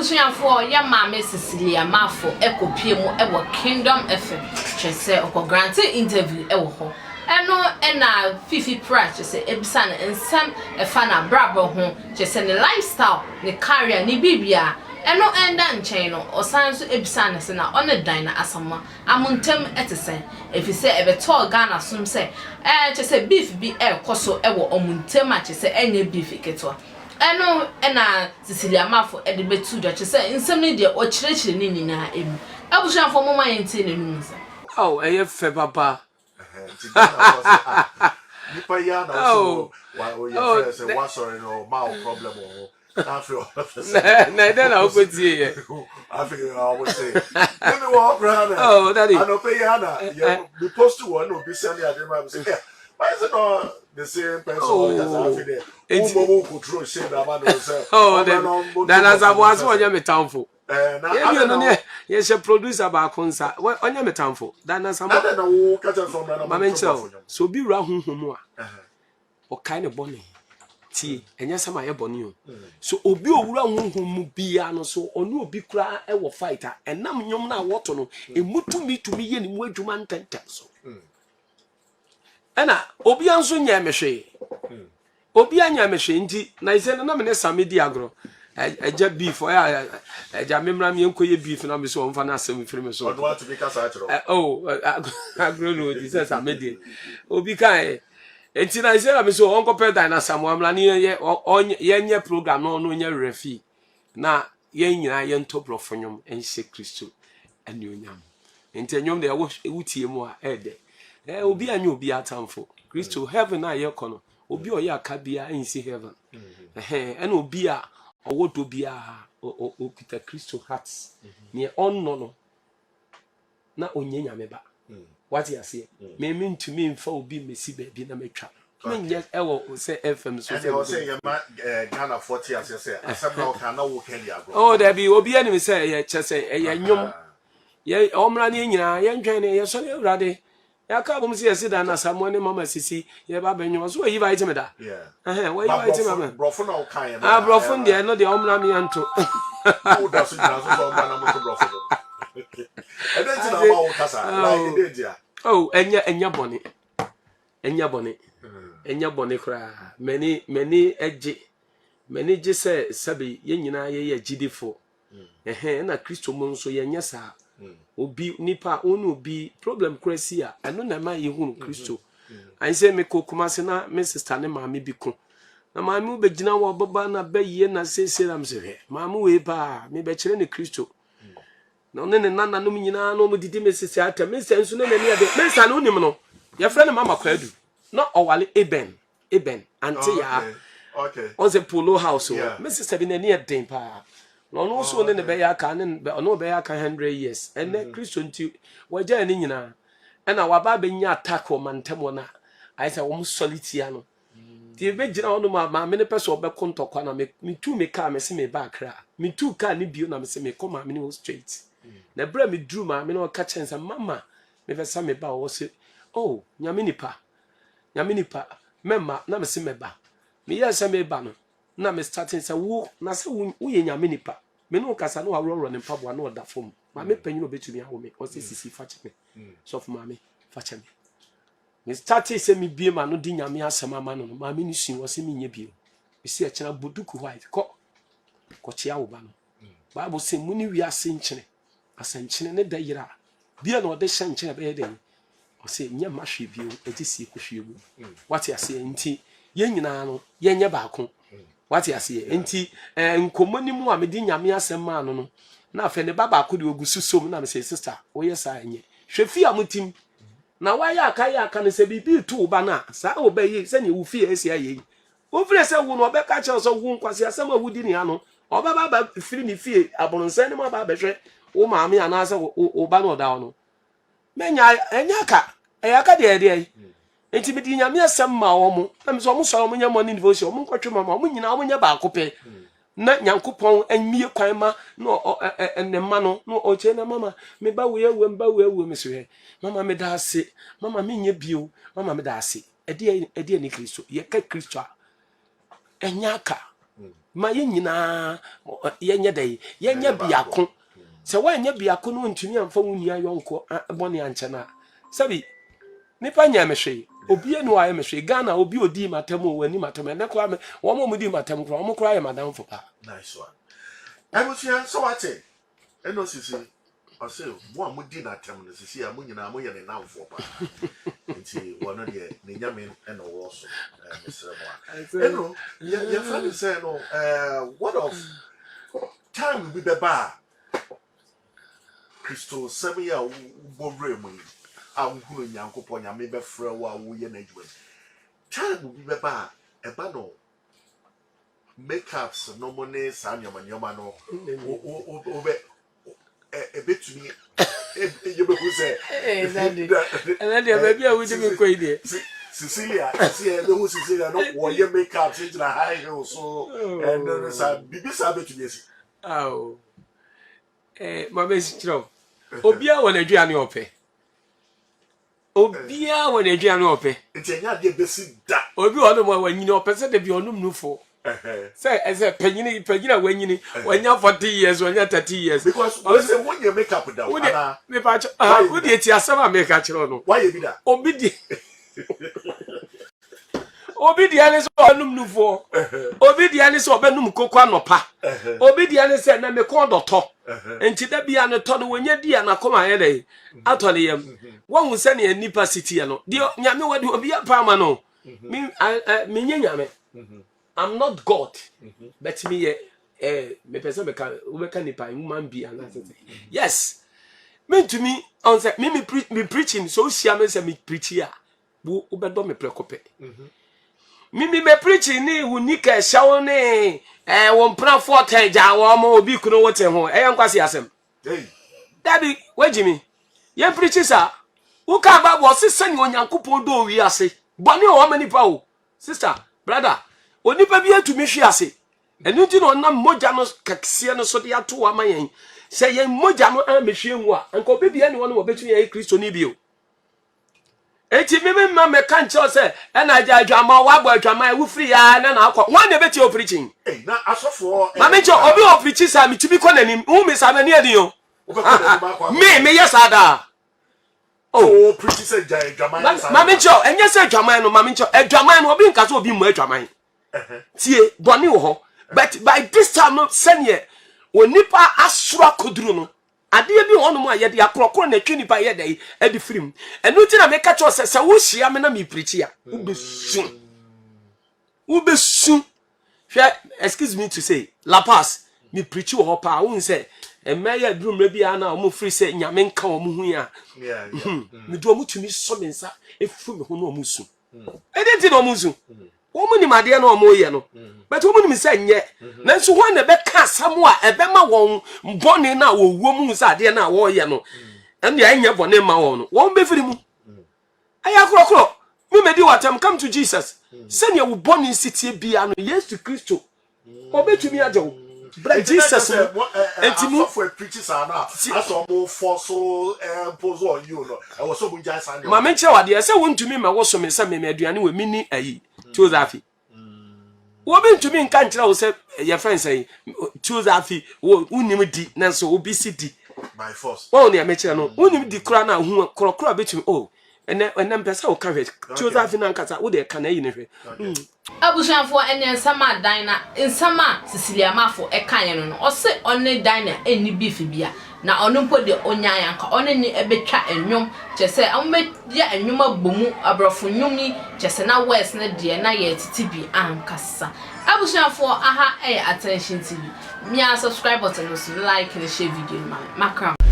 Abusuafoɔ, yɛ maame Cecilia Marfo kɔpue mu wɔ Kingdom FM, kyerɛ sɛ ɔkɔ grante interview wɔ hɔ. Ɛno na Fifi Pra kyerɛ sɛ ɛbisa no nsɛm ɛfa n'abrabɔ ho, kyerɛ sɛ ne lifestyle, ne career, ne biribiara. Ɛno nda nkyɛn no, ɔsan nso bisaa no sɛ na ɔne Dinah Asamoah Amontam te sɛn? Efisɛ ɛbɛtɔɔ Ghana som sɛ ɛɛ kyerɛ sɛ beef bi rekɔ so wɔ wɔn ntam a kyerɛ sɛ ɛnyɛ beef ketewa. Ɛno na Cecilia Marfo de bɛtoo dwa kyerɛ sɛ nsɛm no deɛ ɔkyerɛkyerɛ ne nyinaa mu. Abusuafoɔ momma yɛntie n'anom nsɛm. Ao ɛyɛ fɛ papa. Nti Ghanafoɔ sɛ ah nipa yi ara na wosɛ Oh, wɔ wa oh, yɛfrɛ sɛ wasɔre no ɔma wo problem wɔ ho na afei ɔbɛfɛ sɛ na ɛdɛn na wokɔtie yɛ? Afei ɔmo se mimi wɔ hɔ koraa na Oh, daddy. anɔpɛ yi ara na yɛ mi post wɔ na obi send ade ma mi sɛ eh why is it not the same person ɔka sɛ Oh, afei deɛ wo enti mmom wo kotro shame ama no sɛ oh, ɔmmra dabi. na ɔmmɔto Dana bɔfo Saboa no sɛ sɛ ɔnyɛ me tamfo. ɛɛ na Yɛn adɛn mmienu na ne wo yɛhyɛ producer baako nsa. Ɔnyɛ me tamfo. Dana na Samoa. adɛn na wo ka kyerɛ sɛ ɔmmra na Ma monto menkyerɛ bɔfo wo. nwom. Sɛ obi wura honhom mu a, ɔkae ne bɔne. Tie, ɛnyɛ sɛ mayɛ bɔne o. So obi owura honhom mu biara no so ɔne obi koraa ɛwɔ fight a, ɛnam nnwom no a wɔto no, emu tumi tumi yɛ ne mu adwuma ntɛntɛm so. Ɛna obiara nso nyɛ me hwee. Obiara nyɛ me hwee nti na sɛ no na me ne Sami di agorɔ. Ɛgya beef ɔyɛ ɛgya me mmra me yɛnkɔ yɛ beef na me so ɔmfa no asɛm mfiri me so. Ɔno atumi kasa akyerɛ wo. Oh, agorɔ na ɔdi sɛ Sami deɛ. Obi ka ɛ. Nti na sɛ na me so ɔnkɔpɛ dan na Samoa mmra ne yɛnyɛ yɛnyɛ program na ɔno nyɛ referee na yɛn nyinaa yɛntɔ borɔfo nnwom nhyɛ Kristo anuonyam. Nti nnwom deɛ wotie mu a ɛɛdɛ. Obi anyɛ obi atamfo. Kristo heaven a yɛkɔ no, obi a ɔyɛ aka biara nsi heaven. Ɛna obi a ɔwɔ dɔ biara ɔkuta Kristo heart. Neɛ ɔnnɔ no na ɔnyɛ Nyame ba. Wate aseɛ? Me mentumi mfa obi mmɛsi baabi na matwa. Menyɛ ɛwɔ sɛ FM so ɛne sɛ ɔ sɛ yɛma Ghanafoɔ te aseɛ sɛ asɛm na woka na woka di agorɔ. Oh, dabi, obi anim sɛ ɛyɛ kyɛ sɛ ɛyɛ nnwom. Yɛ ɔmmra ne yɛn nyinaa yɛntwɛn ne yɛsɔre Awurade. Yɛaka abom sɛ yɛsi da na Samoa ne Mama Sisi yɛba abɛnwom. So wɔyi vaete me da? Yeah. Ɛhɛn, wɔyi Ba vaete me ma. borɔfo na woka yɛ no. Ah, borɔfo deɛ ɛno deɛ ɔmmra me yɛnto. Woda so gyina so sɛ ɔmmra na moto borɔfo no. Ɛdɛn nti na ɔma wo kasa? Like ɛdɛn nti a? Oh, ɛnyɛ bɔne. Ɛnyɛ bɔne. Ɛnyɛ bɔne koraa. M'ani gye. M'ani gye sɛ sɛbe yɛn nyinaa yɛyɛ agyidifo. Ɛhɛn, ɛna Kristo mu nso yɛnyɛ saa. Obi nipa wo ne obi problem kora si a, ɛno na ɛma yɛhunu Kristo. Ayɛ sɛ mekɔ Kumase na me sister ne maame bi ko. Na maame wo bɛgyina wɔ ɔbɛba na bɛyie na seesei na mesɛ hwɛ maame wei paa mebɛkyerɛ ne Kristo. Na ɔne ne nananom nyinaa na ɔmo didi me sisi atɛm. Me sɛ nso ne n'ani ɛde. Me nsa no wonim no. Yɛfrɛ no Mama Kwadu. Na ɔwale Eben. Eben ante yaa. Ɔn sɛ Polo House wɔ. Me sister bi n'ani ɛden paa. Na ɔno nso ne ne bɛyɛ aka ne ɔno bɛyɛ aka 100 years. Ɛnɛ Kristo nti wɔagya ne nyinaa. Ɛna waba abɛnya attack wɔ mantam hɔ no a ayɛ sɛ wɔn sɔre tia no. Nti ebɛgyina hɔ nom a maame no pɛ sɛ ɔbɛko ntɔkwa na metu me kaa me se meba Accra. Metu kaa ne bio na me se mekɔ maame no hɔ straight. Na ɛberɛ a meduru maame no ɔka kyerɛ sɛ mama mepɛ sɛ meba ɔwɔ sɛ oh, Nyame nipa, Nyame nipa, mɛma na mese mɛba. Meyɛɛ sɛ meba no na me starting sɛ wo na sɛ woyɛ Nyame nipa. Me ne wo kasa na waworɔworɔ ne mpaboa na ɔda fam. Maame panyin a obetumi awo me ɔsɛ sisi fa kyɛ me. Sɔfo maame fa kyɛ me. Me starting sɛ mebie ma no de Nyame asɛm ama no no maame no sui wɔ sɛ menyɛ bio. Mesi ɛkyena bɔ duku white kɔ kɔkyea wo ba no. Bible sɛ mu ne wiase nkyene asɛnkyene ne da yera a bia na ɔde hyɛ nkyene bɛyɛ dɛn ɔsɛ nyɛ mma hwee bio agye sie kɔhwie gu. Wate aseɛ? Nti yɛn nyinaa no yɛnyɛ baako. Wate aseɛ? Nti nkɔmmɔ ni mu a mede Nyame asɛm maa no na afei ne ba baako de ogu so som na mesɛ sister woyɛ saa ɛnyɛ hwɛ fie a motim na wayɛ aka yɛ aka no sɛ biribi to wo ba no a saa wo ba yi sɛnea wo fie asi ayɛ yi wofiri sɛ wo no ɔbɛka kyerɛ sɛ wo nkwasi asɛm a wodi nea no ɔbɛba aba firi ne fie aborɔnsɛn no mu aba abɛhwɛ wo maame anaasɛ wo ba no ɔda hɔ no mɛnya ɛnyɛ aka ɛyɛ aka deɛ ɛdeɛ yi. Nti mede Nyame asɛm ma wɔn na mesɛ wɔn sɔre wɔn nyɛ morning devotion wɔn nkɔtwe ma wɔn nyinaa wɔn nyɛ baako pɛ na Nyankopɔn mmie kwan ma na ne mma no na ɔkyɛ na mama me ba wei awu me ba wei awu me so hwɛ mama me da ase mama me nyɛ bio mama me da ase. Ɛdeɛ ɛdeɛ ne Kristo yɛka Kristo a ɛnyɛ aka. Ma yɛn nyinaa yɛnyɛ dɛn? Yɛnyɛ biako. Sɛ woanyɛ biako no wontumi amfa wo nua yɔnko bɔne ankyɛ no a, sɛbi nipa nyɛ me hwee. Obi ani wayɛ me hwee. Ghana obi odi matam o, wani matam. Ɛnɛ koraa me wɔn a wɔdi matam koraa, wɔn koraa yɛ madamfo paa. Nice one. Abusua sɛ wate ɛna osisi ɔse mo a modi n'atɛm no sisi a mo nyinaa moyɛ ne namfoɔ paa nti wɔno deɛ ne nyame ɛna ɔwɔ so mesrɛ mo a ɛno yɛfrɛ no sɛ no what of time bi bɛba a Kristosɛm yi a wobɔ wura mu yi a wohunu Nyankopɔn Nyame bɛfrɛ wo a woyɛ n'adwuma yi time bi bɛba a ɛba no makeups no mo ne saa nneɛma nneɛma no wobɛ ɛbɛtumi yɛbɛhu sɛ ɛnɛ deɛ baabi a wode me kɔ yi deɛ Cecilia ɛsi yɛbɛhu Cecilia no wɔyɛ makeup sɛ gyina high heel so ɛno no saa biribi saa bɛtumi asi. Ao eh, ma bɛsi kyerɛ wo obiara wɔ n'aduane ɔpɛ Obiara wɔ n'aduane a ɔpɛ. Nti ɛnyɛ adeɛ bɛsi da. Obi wɔ hɔnom a wanyini ɔpɛ sɛ dabi ɔnom nufo. Sɛ ɛsɛ panyini panyini a wanyini wanya 40 years wanya 30 years. Because wɔn sɛ wonyɛ makeup da o anaa. Mepa kyɛ wo deɛ ti asɛm a meka kyerɛ no. Wayɛ bi da. Obi deɛ. Obi deɛ ne sɛ ɔbɛnom nufoɔ. Obi deɛ ne sɛ ɔbɛnom koko anɔpa. Obi deɛ ne sɛ na mekɔn dɔtɔ. Nti da bia ne tɔ no wɔnya di a n'akoma ayɛ dɛ atɔ ne yam. Wɔhu sɛnea nnipa si teɛ no. Deɛ nyame wɔde obi apa ama no. Me menyɛ nyame. I'm not God. But meyɛ eh, mepɛ sɛ meka wobɛka nipa human being anaasɛ sɛ yes mentumi ɔn sɛ me me preaching sɛ wohyia me sɛ me preachi a wo wobɛdɔ me prɛko pɛ mimi mɛ preaching ne wo nika ɛhyɛ wo ne ɛɛ wo mpenafoɔ tɛn gya wɔn mo obi kunu wo te ho ɛyɛ nkwasi asɛm dabi wagyi mi yɛn preaching saa woka bible ɔse sɛnea Onyankopɔn dɔ owi ase bɔne wɔ hɔ ma nipa o sister brother onipa bi atumi hwe ase ɛno nti na ɔnam mogya no kɛseɛ no so de ato ama yɛn sɛ yɛn mogya no ammɛhwie ngu a nka obi bia ne hɔ no wɔbɛtumi ayɛ kristoni bio. Enti me me mma mɛka nkyerɛ wo sɛ ɛna agya adwama wabɔ adwama wofiri ya na na akɔ wɔn na ɛbɛtie opirikyin. Na asɔfoɔ. Maame nkyɛn obi wɔ opirikyi saa metumi kɔ n'anim hu me saa m'ani ani o. Me meyɛ saa daa. Oh. Pirikyi sɛ gya adwaman saa. Maame nkyɛn ɛnyɛ sɛ adwaman no maame nkyɛn adwaman no obi nka sɛ obi mmɔ adwaman. Tie bɔne wɔ hɔ but by this time no sɛneɛ onipa asoro akoduru no Adeɛ bi wɔ hɔnom a yɛde akorɔkorɔ na ɛtwe nipa yɛ dɛn ɛde firi mu. Ɛno nti na meka kyerɛ sɛ sɛ wohyia me na mepirikyi a wobɛsu. Wobɛsu. Hwɛ excuse me to say La Paz mepirikyi wɔ hɔ paa wohu sɛ mmaa yi aduru mmerɛ bi a na wɔn firi sɛ nyame nka wɔn ho yi a mede wɔn tumi sɔ me nsa ɛfiri me ho na wɔn su. Ɛdɛn nti na wɔn nsu? Wɔn nim adeɛ na wɔn yɛ no, but wɔn nim sɛ nyɛ. Nanso wɔn na ɛbɛka asɛm a ɛbɛma wɔn bɔne na wɔwɔ mu sɛ adeɛ na wɔreyɛ no, ɛnna ɛnyɛ bɔne ma wɔn no, wɔn bɛfiri mu. Ɛyɛ akorɔkorɔ. Me medi w'atɛm, come to Jesus. Sɛnea wo bɔne si tie biara no, Yesu Kristo Obetumi agye wo. Bra Jesus mu. Enti mu. Asɔfo apirikyi saa no a, asɛ ɔmo fɔ so impose on you no, ɛwɔ sɛ ɔmo gyae saa nneɛma. Ma menkyerɛ wo adeɛ, sɛ wontumi mmɛwoso me sɛ mema aduane wɔ menni ayi, Teozafi. Obi ntumi nka nkyerɛ wo sɛ yɛfrɛ no sɛn, Teozafi, wo wonim di, nanso obi si di. By force. Wɔn nea mekyerɛ no, wonim di koraa na hu korɔkorɔ a betumi, oh, ɛnɛ ɛnɛ mpɛ sɛ woka hwɛ, Teozafi no ankasa, wo deɛ ka na ayi no hwɛ. Abusuafoɔ, ɛneɛ nsɛm a Dinah, nsɛm a Cecilia Marfo kaeɛ no no, ɔse ɔne Dinah nni beef bia, na ɔno mpo deɛ ɔnyaeɛ anka ɔne no bɛtwa nnwom, kyerɛ sɛ wɔbɛyɛ nnwom abɔ mu, aborɔfo nnwom yi, kyerɛ sɛ na words no deɛ na yɛretete bi ankasa. Abusuafoɔ, aha yɛ Attention TV, mia subscribe button no so, like ne share video no ma me, makra mo.